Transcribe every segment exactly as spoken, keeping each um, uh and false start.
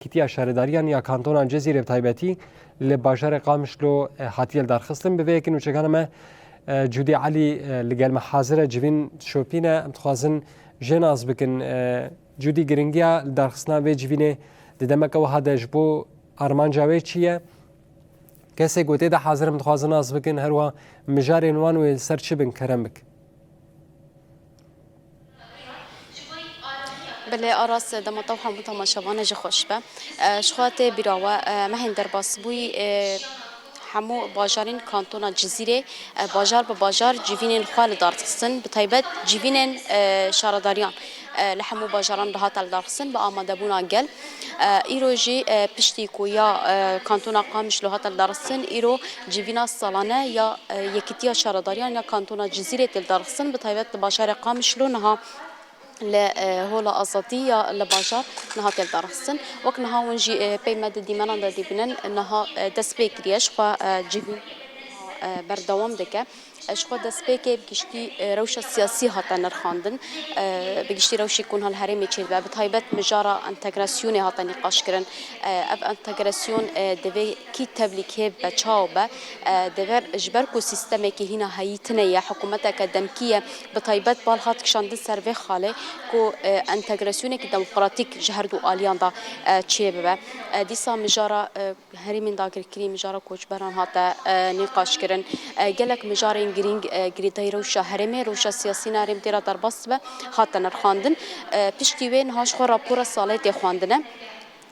Yekîtiya Şaredariyan ya Kantona Cizîrê bi taybetî li bajarê Qamişlo, e, hatiye lidarxistin. Bi vê yekê nûçegana me, e, Cûdî Elî, e, li gel me hazir e, civîn şopîne. Em dixwazin jê nas bikin. E, Cûdî, giringiya lidarxistina vê civînê di demeke wiha de ji bo armanca wê çi ye? Kesê ku tê de hazir em dixwazin nas bikin, her wiha mijarên wan wê li ser çi bin, kerem bik. Belê Aras, dema te û hemû temaşevana jî xweş be. E, ji xwe tê bîra we, e, mehên derbasbûyî, e, hemû bajarên kantona Cizîrê, e, bajar bi bajar civînên xwe li dar dixistin, bi taybet civînên, e, şaredariyan, e, li hemû bajaran dihate li dar xistin bi amadebûna gel. E, îro jî, e, piştî ku ya, e, kantona Qamişlo hate li dar xistin, îro civîna salane ya, e, Yekîtiya Şaredariyan ya kantona Cizîrê tê li dar xistin, bi taybet li bajarê Qamişlo niha li, e, Hola Azadî ya li bajar niha tê li dar xistin. Wek niha hûn jî, e, pey me di dîmenan de dibînin, niha, e, dest pê kiriye, ji xwe, e, civîn, e, berdewam dike. E, ji xwe destpêkê bi giştî, e, rewşa siyasî hate nirxandin. E, bi giştî rewşê ku niha li herêmê çêdibe, bi taybet mijara entegrasyonê hate nîqaşkirin. E, ev entegrasyon, e, divê kî tevlî kê be, çawa be, e, dever ji ber ku sîstemekî hîna heyî tune ye, hikûmeteke demkî ye, bi taybet bal hat kişandin ser vê xalê ku, e, entegrasyonekî demokratîk ji her du aliyan de, e, çêbibe. E, dîsa mijara, e, herêmên dagirkirî, mijara koçberan hate, e, nîqaşkirin. E, gelek mijarên girîng, e, girêdayî rewşa herêmê, rewşa siyasî ne herêm tê re derbas dibe, hate nirxandin. E, piştî wê niha ji xwe rapora salê tê xwendine.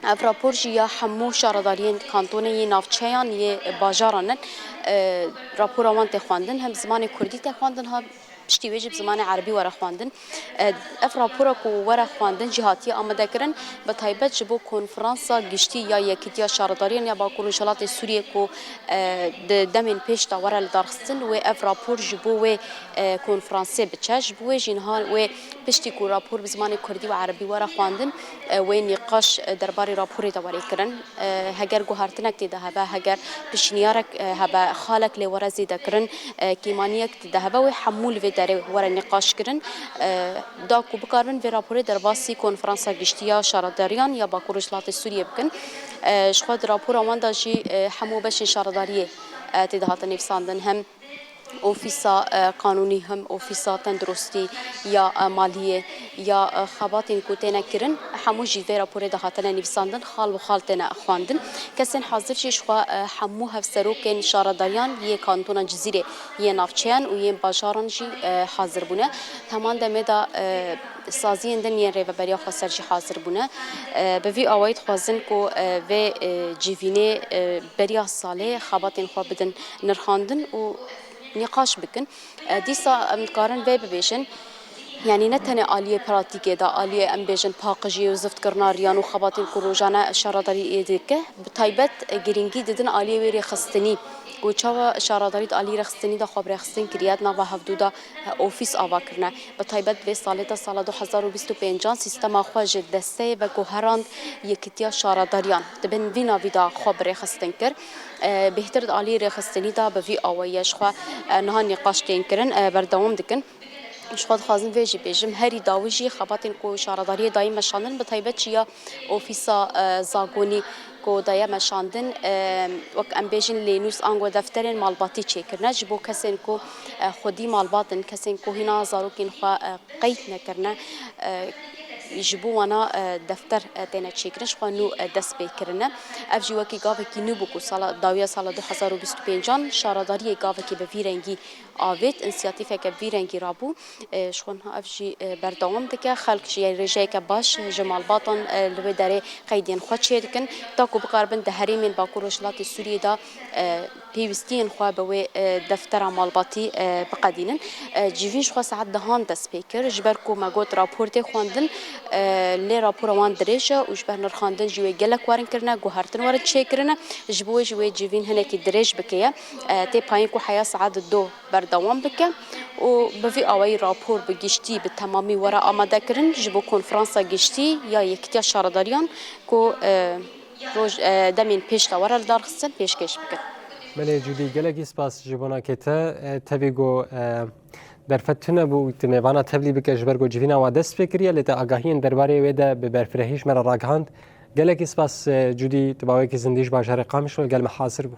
Ev rapor jî ya hemû şaredariyên kantonê yê navçeyan yê bajaran in. E, rapora wan tê xwendin, hem zimanê kurdî tê xwendin, ha piştî wê jî bi zimanê erebî were xwendin. E, ev rapora ku were xwendin jî hatiye amadekirin, bi taybet ji bo Konferansa Giştî ya Yekîtiya Şaredariyan ya Bakur Rojhilatê Sûriyê ku, e, di demên pêş de were lidarxistin, wê ev rapor ji bo wê, e, konferansê biçe. Ji bo wê jî niha wê piştî ku rapor bi zimanê kurdî û erebî were xwendin, e, wê nîqaş, e, derbarê raporê de were kirin. E, heger guhertinek tê de hebe, heger pişniyarek, e, hebe, xalek lê were zêdekirin, e, kêmaniyek tê de hebe, wê hemû li vê derê were nîqaş kirin. E, da ku bikaribin vê raporê derbasî Konferansa Giştî ya Şaredariyan ya Bakur Rojhilatê Sûriyê bikin. E, ji xwe di rapora wan de jî, e, hemû beşên şaredariyê, e, tê de hate nivîsandin. Hem Ofîsa, e, Qanûnî, hem Ofîsa Tenduristî ya, e, Maliyê ya, e, xebatên ku têne kirin, hemû jî vê raporê de hatine nivîsandin, xal bi xal têne xwendin. Kesên hazir jî ji xwe, e, hemû hevserokên şaredariyan yê Kantona Cizîrê, yê navçeyan û yên bajaran jî, e, hazir bûne. Heman demê de, e, saziyên din yên Rêveberiya Xweser jî hazir bûne. E, bi vî awayî dixwazin ku, e, vê, e, civînê, e, beriya salê xebatên xwe bidin nirxandin û nîqaş bikin. E, dîsa em dikarin vê bibêjin, yanî ne tenê aliyê pratîkê de, aliyê em bêjin paqijiyê û ziftkirina riyan û xebatên ku rojane şaredarî ê dike, bi taybet, e, girîngî didin aliyê wê rêxistinî. Ku çawa şaredarî di aliyê rêxistinî de xwe bi rêxistin kiriye, di nava hevdû de, e, ofîs ava kirine. Bi taybet vê salê de, sala du hezar û bîst û pêncan, sîstema xwe ji desteyê veguherand Yekîtiya Şaredariyan. Di bin vî navî de xwe bi rêxistin kir. E, bêhtir di aliyê rêxistinî de bi vî awayî ye ji xwe, e, niha nîqaş tên kirin, e, berdewam dikin. Ji xwe dixwazim vê jî bêjim, herî dawî jî xebatên ku şaredariyê dayî meşandin, bi taybet jî ya ofîsa, e, zagonî ku daye meşandin, e, wek em bêjin lênûs ango defterên malbatî çêkirine ji bo kesên ku, e, xwedî malbat in, kesên ku hîna zarokên xwe, e, qeyd nekirine, e, ji bo wana, e, defter, e, têne çêkirin, ji xwe nû, e, dest pê kirine. Ev jî wekî gavekî nû bû ku sala dawiya sala du hezar û bîst û pêncan şaredariyê gavekî bi vî rengî avêt, însiyatîfeke vî rengî rabû. E, ji xwe niha ev jî, e, berdewam dike. Xelk jî rêjeyeke baş ji malbatan, e, li wê derê qeydên xwe çêdikin, ta ku bikaribin di herêmên Bakur Rojhilatê Sûriyê de, e, pêwîstiyên xwe bi wê, e, deftera malbatî, e, biqedînin. E, civîn ji xwe saet dehan dest pê kir, ji ber ku me got rapor tê xwendin, e, lê rapora wan dirêj e û ji ber nirxandin jî wê gelek werin kirine, guhertin werin çêkirine, ji bo wê jî wê civîn hinekî dirêj bike ye. E, tê payîn ku heya saet du berdewam bike û bi vî awayî rapor bi giştî, bi temamî were amadekirin ji bo Konferansa Giştî ya Yekîtiya Şaredariyan ku, e, roj, e, demên pêş de were lidarxistin, pêşkêş bikin. Belê Cûdî, gelekî spas ji bona ke te, e, tevî ku, e, derfet tune bû, tu mêvana tevlî bike ji ber ku civîna we dest pê kiriye, lê te agahiyên derbarê wê de bi berfirehî ji me re ragihand. Gelekî spas, e, Cudî, tu bawekî zindî ji bajarê Qamişlo gel me hazir bû.